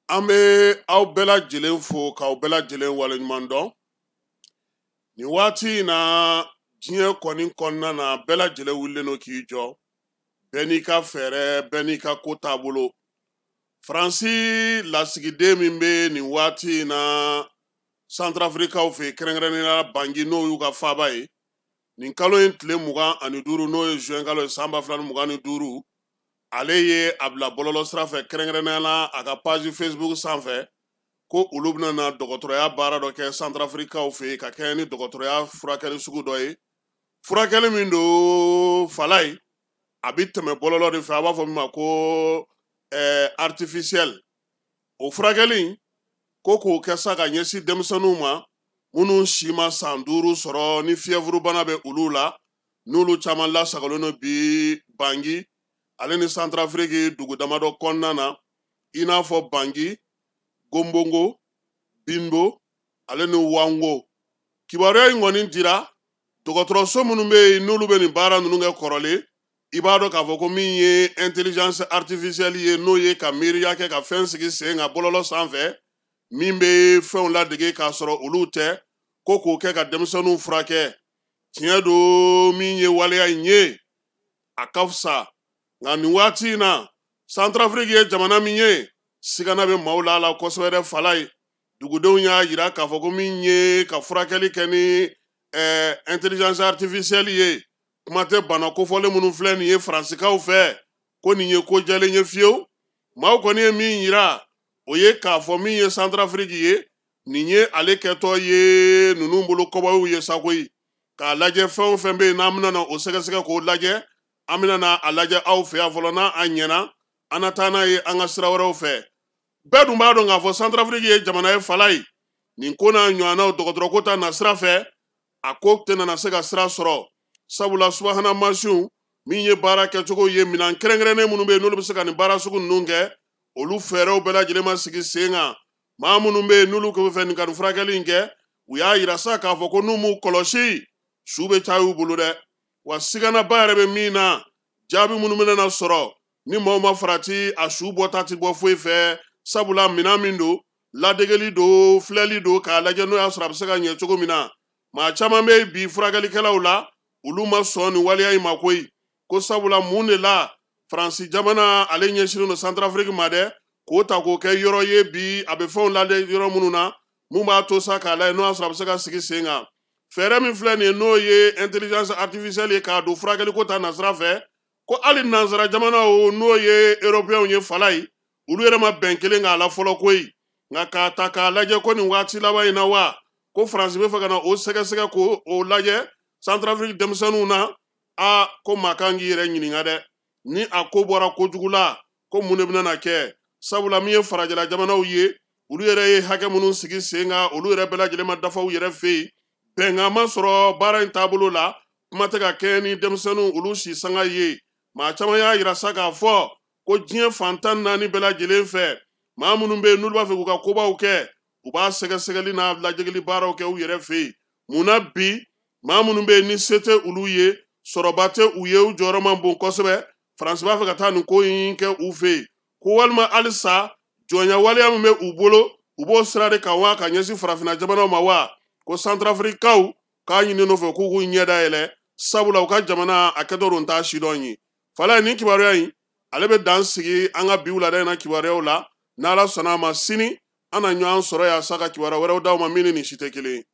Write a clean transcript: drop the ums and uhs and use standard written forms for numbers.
An bɛ aw bɛɛ lajɛlen fo k'aw bɛɛ lajɛlen waleɲuman dɔn nin waati in na. Diɲɛ kɔni kɔnɔna na, bɛɛ lajɛlen wulilen don k'i jɔ, bɛɛ n'i ka fɛɛrɛ, bɛɛ n'i ka ko taabolo. Faransi lasigiden min bɛ nin waati in na Santarafirikaw fɛ, kɛrɛnkɛrɛnnenya la Bangi, n'o y'u ka faaba ye, nin kalo in tile 25, n'o ye juin kalo ye san 2025, ale ye a bila bɔlɔlɔ sira fɛ, kɛrɛnkɛrɛnnenya la a ka page Facebook sanfɛ, ko olu bɛna na dɔgɔtɔrɔya baara dɔ kɛ Santarafirikaw fɛ yen, ka kɛɲɛ ni dɔgɔtɔrɔya furakɛli sugu dɔ ye. Furakɛli min don, Falayi, a bɛ tɛmɛ bɔlɔlɔ de fɛ, a b'a fɔ min ma ko artificiel. O furakɛli ko k'o kɛ sa ka ɲɛsin denmisɛnninw ma minnu si ma san 5 sɔrɔ, ni fièvre bana bɛ olu la, n'olu caman lasagolen don bi Bangi ale ni Santarafiriki dugu damadɔ kɔnɔna na, i n'a fɔ Bangi, Gonbongo, Binbo ale ni Wango. Kibaruya in kɔni dira dɔgɔtɔrɔso minnu bɛ yen, n'olu bɛ nin baara ninnu kɛ kɔrɔlen. I b'a dɔn k'a fɔ ko min ye intelligence artificielle ye, n'o ye ka miiriya kɛ ka fɛn sigi sen kan bɔlɔlɔ sanfɛ, min bɛ fɛnw ladege k'a sɔrɔ olu tɛ, ko k'o kɛ ka denmisɛnninw furakɛ. Tiɲɛ don, min ye waleya in ye, a ka fisa, nka nin waati in na, Santarafiriki ye jamana min ye, sigana bɛ maaw la a la kosɛbɛ dɛ. Falayi, dugudenw y'a yira k'a fɔ ko min ye ka furakɛli kɛ ni intelligence artificielle ye, kuma tɛ bana kofɔlen minnu filɛ nin ye Faransikaw fɛ, ko nin ye ko jɛlen ye fiyewu. Maaw kɔni ye min yira, o ye k'a fɔ min ye Santarafiriki ye, nin ye ale kɛtɔ ye ninnu bolo kɔbaw ye sa koyi. K'a lajɛ, fɛn o fɛn bɛ yen n'an bɛna na o sɛgɛsɛgɛ k'o lajɛ, an bɛna na a lajɛ aw fɛ yan fɔlɔ. N'a a ɲɛna, an na taa n'a ye an ka sira wɛrɛw fɛ. Bɛɛ dun b'a dɔn k'a fɔ Santarafiriki ye jamana ye, Falayi, nin ko n'a ɲɔgɔnnaw, dɔgɔtɔrɔ ko ta na sira fɛ, a ko tɛna na se ka sira sɔrɔ, sabula subahana mansinw min ye baara kɛcogo ye, minɛn kɛrɛnkɛrɛnnen minnu bɛ yen n'olu bɛ se ka nin baara sugu ninnu kɛ, olu fɛɛrɛw bɛɛ lajɛlen ma sigi sen kan. Maa minnu bɛ yen n'olu bɛ fɛ nin ka nin furakɛli in kɛ, u y'a yira sa k'a fɔ ko n'u m'u kɔlɔsi, su bɛ caya u bolo dɛ. Wa siganaba yɛrɛ bɛ min na, jaabi minnu bɛna na sɔrɔ ni maaw ma farati, a su bɔta ti bɔ foyi fɛ, sabula minɛn min don, ladegeli don, filɛli don, k'a lajɛ n'o y'a sɔrɔ a bɛ se ka ɲɛ cogo min na. Maa caman bɛ bi furakɛlikɛlaw la, olu ma sɔn nin waleya in ma koyi, ko sabula mun de la Faransi jamana ale ɲɛsinnen don Santarafiriki ma dɛ, k'o ta k'o kɛ yɔrɔ ye bi a bɛ fɛnw lajɛ yɔrɔ minnu na, mun b'a to sa k'a lajɛ n'o y'a sɔrɔ a bɛ se ka sigi sen kan. Fɛɛrɛ min filɛ nin ye, n'o ye intelligence artificielle ye, k'a don furakɛliko ta nasira fɛ, ko hali nansara jamanaw, n'o ye européens ye, Falayi, olu yɛrɛ ma bɛn kelen k'a la fɔlɔ koyi. Nka k'a ta k'a lajɛ ko nin waati laban in na wa, ko Faransi bɛ fɛ ka na o sɛgɛsɛgɛ k'o lajɛ Santarafiriki denmisɛnninw na, a ko maa kan k'i yɛrɛ ɲininka dɛ, ni a ko bɔra kojugu la, ko mun de bɛna na kɛ? Sabula min ye farajɛla jamanaw ye, olu yɛrɛ ye hakɛ minnu sigi sen kan, olu yɛrɛ bɛɛ lajɛlen ma dafa u yɛrɛ fɛ yen, bɛnkan ma sɔrɔ baara in taabolo la, kuma tɛ ka kɛ ni denmisɛnninw olu si sanga ye. Maa caman y'a yira sa k'a fɔ ko diɲɛ fan 14 bɛɛ lajɛlen fɛ, maa minnu bɛ yen n'olu b'a fɛ k'u ka kobaw kɛ, u b'a sɛgɛsɛgɛli n'a lajɛli baaraw kɛ u yɛrɛ fɛ yen. Mun na bi maa minnu bɛ yen ni se tɛ olu ye, sɔrɔba tɛ u ye, u jɔyɔrɔ man bon kosɛbɛ, Faransi b'a fɛ ka taa nin ko in kɛ u fɛ yen? Ko walima halisa jɔnya waleya min bɛ u bolo, u b'o sira de kan wa, ka ɲɛsin farafinna jamanaw ma wa? Ko Santarafirikaw k'a ɲini n'u fɛ k'u k'u ɲɛ dayɛlɛ, sabula u ka jamana a kɛtɔ don t'a sidɔn ye. Falayi, nin kibaruya in ale bɛ dan sigi an ka bi wulada in na kibaruyaw la. N'Ala sɔnna a ma, sini an na ɲɔgɔn sɔrɔ yan sa ka kibaruya wɛrɛw d'aw ma min ni nin si tɛ kelen ye.